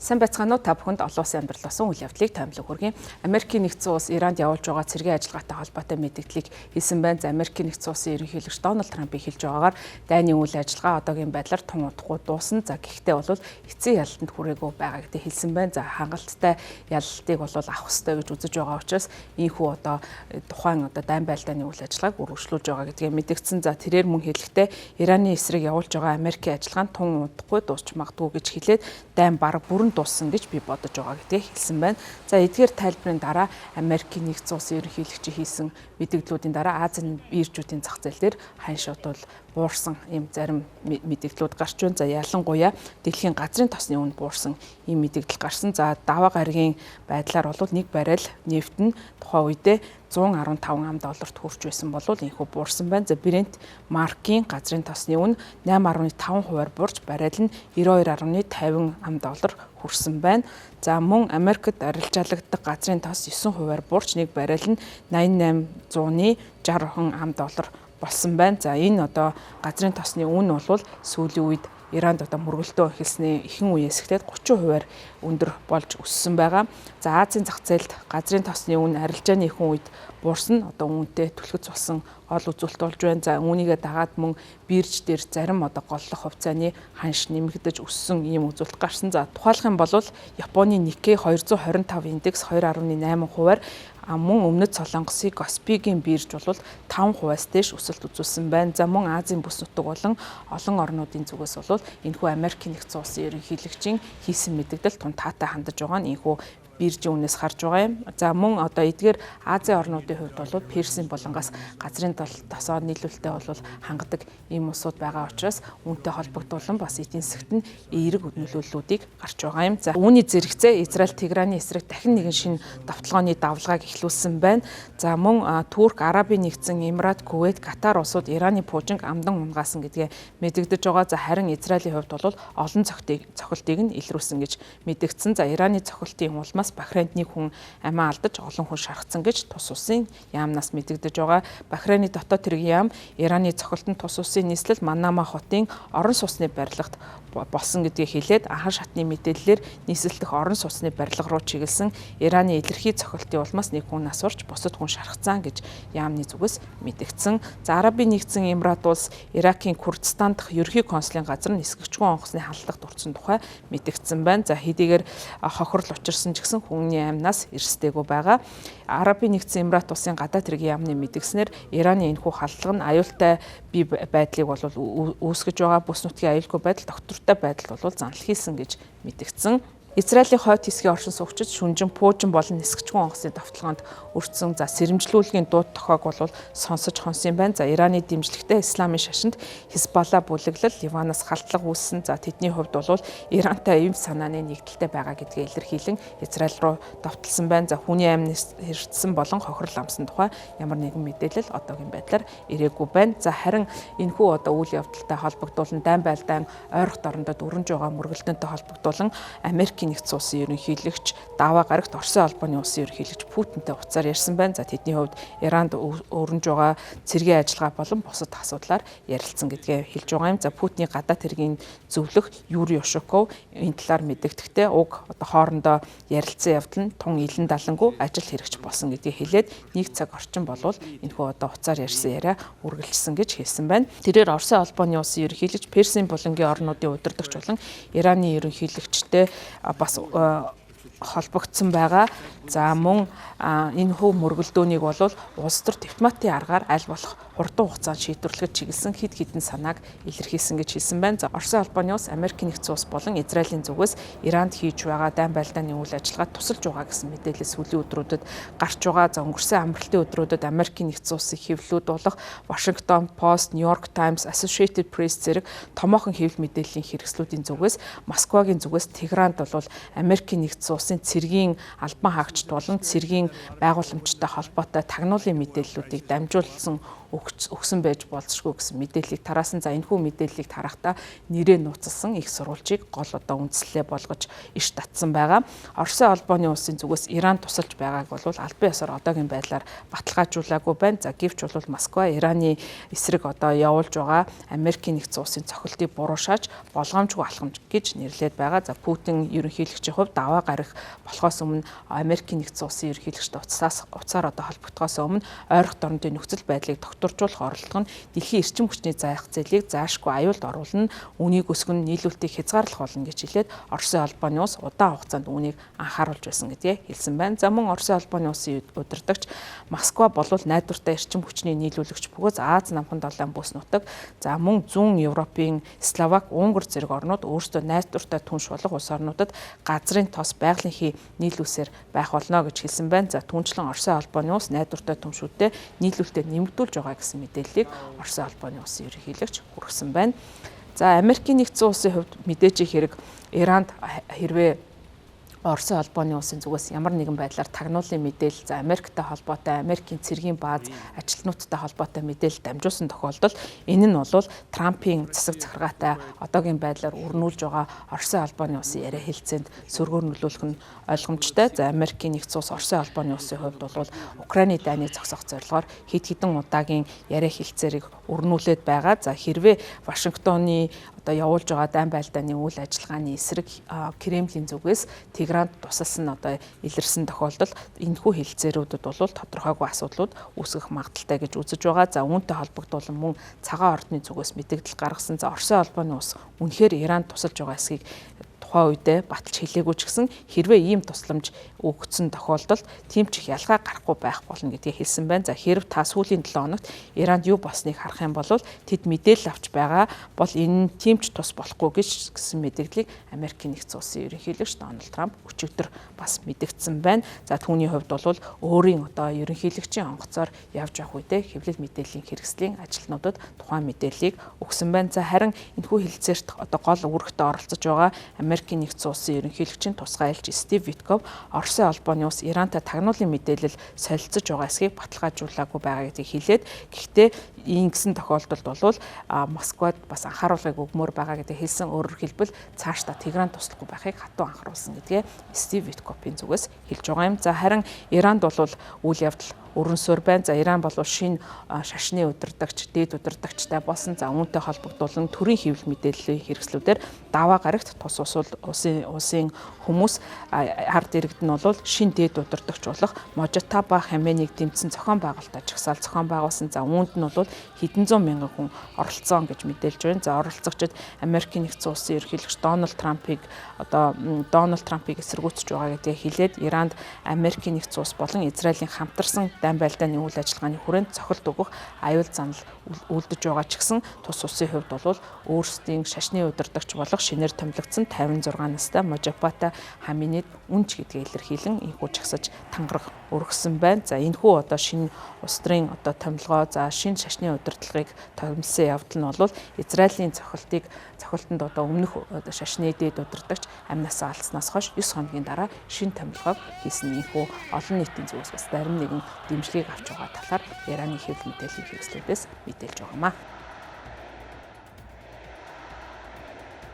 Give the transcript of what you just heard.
Сайн байцгаана уу, та бүхэнд олон улсын амьдрал болсон үйл явдлыг томилог хүргэе. Америкийн нэгдсэн улс Иранд явуулж байгаа цэргийн ажиллагаатай холбоотой мэдээллийг хэлсэн байна. За, Америкийн нэгдсэн улсын ерөнхийлөгч Дональд Трампын хэлж байгаагаар дайны үйл ажиллагаа одоогийн байдлаар тун удахгүй дуусна. За, гэхдээ бол эцсийн ялалтанд хүрээгүй байгаа гэдгийг хэлсэн байна. За, хангалттай ялалтыг бол авах ёстой гэж үзэж байгаа учраас ийнхүү одоо тухайн одоо дайн байлдааны үйл ажиллагааг үргэлжлүүлж байгаа гэдгийг мэдэгдсэн. За, тэрээр мөн хэлэхдээ Ираны эсрэг явуулж байгаа Америкийн ажиллагаа нь тун удахгүй дуусч магадгүй гэж хэлээд дайн бараг бүрэн дууссан гэж би бодож байгаа гэдгийг хэлсэн байна. За, эдгээр тайлбарын дараа Америкийн нэгдсэн улсын ерөнхийлөгчийн хийсэн мэдээллүүдийн дараа Азийн биржүүдийн зах зээл дээр ханшууд бол буурсан ийм зарим мэдээллүүд гарч байна. За, ялангуяа дэлхийн газрын тосны үн буурсан ийм мэдээлэл гарсан. За, даваа гарагийн байдлаар бол нэг баррел нефть нь тухайн үедээ 115 ам долларт хүрч байсан бол ийнхүү буурсан байна. За, Brent маркийн газрын тосны үн 8.5 хувиар буурч баррел нь 92.50 ам доллар хүрсэн байна. За, мөн Америкт арилжаалагддаг газрын тос 9 хувиар буурч нэг баррел нь 88-ны 60 ам доллар болсон байна. За, энэ одоо газрын тосны үн бол сүүлийн үед Иранд одоо мөргөлдөө эхэлсний ихэнх үеэс эхлээд 30 хувиар өндөр болж өссөн байгаа. За, Азийн зах зээлд газрын тосны үн арилжааны ихэнх үед буурсан одоо үүнтэй түлхэц болсон гол үзүүлэлт болж байна. За, үүнийгээ дагаад мөн бирж дээр зарим одоо голлох хувьцааны ханш нэмэгдэж өссөн ийм үзүүлэлт гарсан. За, тухайлах юм бол Японы Nikkei 225 индекс 2.8 хувиар, мөн Өмнөд Солонгосын Коспигийн бирж бол 5 хувиас дээш өсөлт үзүүлсэн байна. За, мөн Азийн бүс нутаг болон олон орнуудын зүгээс бол энэхүү Америкийн нэгдсэн улсын ерөнхийлөгчийн хийсэн мэдээлэл тун таатай хандаж байгаа нь энэхүү биржийн үнээс харж байгаа юм. За, мөн одоо эдгээр Азийн орнуудын хувьд бол Персийн булангаас газрын тосоо нийлүүлэлтээ бол хангадаг ийм улсууд байгаа учраас үүнтэй холбогдуулан бас эдийн засагт нь эерэг нөлөөллүүдийг гарч байгаа юм. За, үүний зэрэгцээ Израиль Тегераны эсрэг дахин нэгэн шинэ довтолгооны давлгааг эхлүүлсэн байна. За, мөн Турк, Арабын нэгдсэн Эмират, Кувейт, Катар улсууд Ираны пуужинг амдан унгаасан гэдгээ мэдэгдэж байгаа. За, харин Израилийн хувьд бол олон цохилтыг нь илрүүлсэн гэж мэдэгдсэн. За, Ираны цохилтын улмаас Бахрейнд нэг хүн амиа алдаж, олон хүн шархсан гэж тус улсын яамнаас мэдэгдэж байгаа. Бахрейны дотоод хэргийн яам Ираны цохилтод тус улсын нийслэл Манама хотын орон сууцны барилгад болсон гэдгийг хэлээд, анхан шатны мэдээллээр нийслэл дэх орон сууцны барилга руу чиглэсэн Ираны илэрхий цохилтын улмаас нэг хүн нас барч, бусад хүн шархсан гэж яамны зүгээс мэдэгдсэн. За, Арабын нэгдсэн Эмират улс Иракийн Курдистан дахь ерөнхий консулын газар нь нисгэгчгүй онгоцны халдлагад өртсөн тухай мэдэгдсэн байна. За, хэдийгээр хохирол учирсан ч гэсэн хүний амнаас эрсдээгүй байгаа. Арабын нэгдсэн Эмират улсын гадаад хэргийн яамны мэдгснээр Ираны энэхүү халдлага нь аюултай бий байдлыг бол үүсгэж байгаа, бүс нутгийн аюулгүй байдал доктортой байдал бол занлахийлсэн гэж мэдгдсэн. Израилийн хойд хэсгийн оршин суугчид шүнжин, пуужин болон нисгчгүй онгоцны довтолгоонд өртсөн. За, сэрэмжлүүлгийн дууд тохиог бол сонсож хонсон юм байна. За, Ираны дэмжлэгтэй исламын шашинд Хизбалла бүлэглэл Ливанаас халдлага үүссэн. За, тэдний хувьд бол Ирантай эв санааны нэгдэлтэй байгаа гэдгээ илэрхийлэн Израиль руу довтолсон байна. За, хүний амь хэртсэн болон хохирол амсан тухай ямар нэгэн мэдээлэл одоогийн байдлаар ирээгүй байна. За, харин энэхүү одоо үйл явдалтай холбогдуулан дайн байлдаан ойрхот орондод өрнөж байгаа мөргөлдөөнтэй холбогдуулан Америкийн нэгдсэн улсын ерөнхийлөгч даваа гарагт Оросын холбооны улсын ерөнхийлөгч Путинтэй уцаар ярьсан байна. За, тэдний хувьд Иранд өрнөж байгаа цэргийн ажиллагаа болон бусад асуудлаар ярилцсан гэдгээ хэлж байгаа юм. За, Путиний гадаад хэргийн зөвлөх Юрий Ушаков энэ талаар мэдэгдэхдээ уг одоо хоорондоо ярилцсан явдал нь тун илэн далангүй ажил хэрэгч болсон гэдгийг хэлээд, нэг цаг орчин болвол энэхүү одоо уцаар ярьсан яриа үргэлжилсэн гэж хэлсэн байна. Тэрээр Оросын холбооны улсын ерөнхийлөгч, Персийн булангийн орнуудын удирдагч болон Ираны ерөнхийлөгчтэй бас холбогдсон байгаа. За, мөн энэ хөв мөргөлдөөнийг бол улс төр дипломатын аргаар аль болох хурдан хугацаанд шийдвэрлэхэд чиглэсэн хэд хэдэн санааг илэрхийлсэн гэж хэлсэн байна. За, Оросын холбооны улс, Америкийн нэгдсэн улс болон Израилийн зүгээс Иранд хийж байгаа дайн байлдааны үйл ажиллагаа тусалж байгаа гэсэн мэдээлэл сүүлийн өдрүүдэд гарч байгаа. За, өнгөрсөн амралтын өдрүүдэд Америкийн нэгдсэн улсын хэвлэлүүд болох Washington Post, New York Times, Associated Press зэрэг томоохон хэвлэл мэдээллийн хэрэгслүүдийн зүгээс Москвагийн зүгээс Тегеранд бол Америкийн нэгдсэн улсын цэргийн албан хаагчид болон цэргийн байгууламжтай холбоотой тагнуулын мэдээллүүдийг дамжуулсан өгсөн байж болзошгүй гэсэн мэдээллийг тараасан. За энэхүү мэдээллийг тарахдаа нэрээ нууцлсан их сурвалжийг гол одоо үндслэлээ болгож иш татсан байгаа. Оросын холбооны улсын зүгээс Иран тусалж байгааг бол албан ёсоор одоогийн байдлаар баталгаажуулаагүй байна. За гэвч бол Москва Ираны эсрэг одоо явуулж байгаа Америкийн нэгдсэн улсын цохилтыг буруу шааж болгоомжгүй алхамж гэж нэрлээд байгаа. За Путин ерөнхийлөгчийн хувьд даваа гарах болохоос өмнө Америкийн нэгдсэн улсын ерөнхийлөгчтэй утсаар одоо холбогдохоос өмнө ойрох дорнодын нөхцөл байдлыг тогтворжуулах оролдлого нь дэлхийн эрчим хүчний зах зээлийг заашгүй аюулд оруулна, үнийг өсгөн нийлүүлэлтийг хязгаарлах болно гэж хэлээд Оросын холбооны улс удаан хугацаанд үүнийг анхааруулж байсан гэдгээ хэлсэн байна. За мөн Оросын холбооны улсын удирдагч Москва болвол найдвартай эрчим хүчний нийлүүлэгч бөгөөд Аз намхан долоон бүс нутаг, за мөн зүүн Европын Словак, Унгар зэрэг орнууд өөрсдөө найдвартай түнш болох улс орнуудад газрын тос, байгалийн хий нийлүүлсээр байх болно гэж хэлсэн байна. За түүнчлэн Оросын холбооны улс найдвартай түншүүдтэй нийлүүлэлтээ нэмэгдүүлж байгаа гэсэн мэдээллийг Оросын холбооны улсын ерөнхийлөгч хүргэсэн байна. За Америкийн нэгдсэн улсын хувьд мэдээж хэрэг Иранд хэрвээ Оросын холбооны улсын зүгээс ямар нэгэн байдлаар тагнуулын мэдээлэл, за Америктэй холбоотой, Америкийн цэргийн бааз ажилтнуудтай холбоотой мэдээлэл дамжуулсан тохиолдолд энэ нь бол Трампын засаг захиргаатай одоогийн байдлаар өрнүүлж байгаа Оросын холбооны улсын яриа хэлцээнд сөргөөр нөлөөлөх нь ойлгомжтой. За Америкийн нэгдсэн улс Оросын холбооны улсын хувьд бол Украины дайныг зогсоох зорилгоор хэд хэдэн удаагийн яриа хэлцээрийг өрнүүлээд байгаа. За хэрвээ Вашингтоны одоо явуулж байгаа дайн байлдааны үйл ажиллагааны эсрэг Кремлийн зүгээс Тегеранд тусалсан одоо илэрсэн тохиолдолд энэхүү хэлцээрүүдэд бол тодорхойгүй асуудлууд үүсгэх магадлалтай гэж үзэж байгаа. За үүнтэй холбогдуулан мөн цагаан ордны зүгээс мэдэгдэл гаргасан. За Оросын холбооны улс үнэхээр Иранд тусалж байгаа эсхийг тухайн үедээ баталж хэлээгүй ч гэсэн хэрвээ ийм тусламж өгсөн тохиолдолд тийм ч их ялгаа гарахгүй байх болно гэдгийг хэлсэн байна. За хэрв та сүүлийн 7 хоногт Иранд юу болсныг харах юм бол тэд мэдээлэл авч байгаа бол энэ нь тийм ч тус болохгүй гэж гэсэн мэдээллийг Америкийн нэгдсэн улсын ерөнхийлөгч Дональд Трамп өчигдөр бас мэдэгдсэн байна. За түүний хувьд бол өөрийн одоо ерөнхийлөгчийн онгоцоор явж явах үедээ хэвлэл мэдээллийн хэрэгслийн ажилтнуудад тухайн мэдээллийг өгсөн байна. За харин энэхүү хэлцээрт одоо гол үүрэгтээ оролцож байгаа Америкийн нэгдсэн улсын ерөнхийлөгчийн тусгай элч Стив Витков Оросын холбооны улс Ирантай тагнуулын мэдээлэл солилцож байгаа эсхийг баталгаажуулаагүй байгаа гэдгийг хэлээд, гэхдээ ингэсэн тохиолдолд бол Москвад бас анхааруулгыг өгмөр байгаа гэдгийг хэлсэн. Өөрөөр хэлбэл цаашдаа Тегеран туслахгүй байхыг хатуу анхааруулсан гэдгээ Стив Виткопын зүгээс хэлж байгаа юм. За харин Иранд бол үйл явдал өрнсөөр байна. За Иран бол шинэ шашны удирдагч, дээд удирдагчтай болсон. За үүнтэй холбогдуулан төрийн хэвлэл мэдээллийн хэрэгслүүдээр даваа гарагт тус улсын хүмүүс ард иргэд нь бол шинэ дээд удирдагч болох Можтаба Хаменийг дэмжсэн зохион байгуулалтаа жагсаал зохион байгуулсан. За үүнд нь бол хэдэн зуун мянган хүн оролцсон гэж мэдээлж байна. За оролцогчид Америкийн нэгдсэн улсын ерөнхийлөгч Дональд Трампыг одоо Дональд Трампыг эсэргүүцэж байгаа гэдгийг хэлээд Иранд Америкийн нэгдсэн улс болон Израилийн хамтарсан дайн байлдааны үйл ажиллагааны хүрээнд цохилт өгөх аюул занал үлдэж байгаа ч гэсэн тус улсын хувьд бол өөрсдийн шашны удирдагч болох шинээр томилогдсон 56 настай Можапата Хаминид үнч гэдгээ илэрхийлэн энэхүү жагсаж тангараг өргөсөн байна. За энэхүү одоо шинэ улс төрийн одоо томилгоо, за шинэ шашны удирдлагыг томилсон явдал нь бол Израилийн цохилтонд одоо өмнөх шашны дээд удирдагч амнасаа алдснаас хойш 9 хоногийн дараа шинэ томилгоог хийсэн энэхүү олон нийтийн зүгээс бас зарим нэгэн дэмжлэгийг авч байгаа талаар Ираны хэвлэл мэдээллийн хэрэгслүүдээс мэдээлж байгаамаа.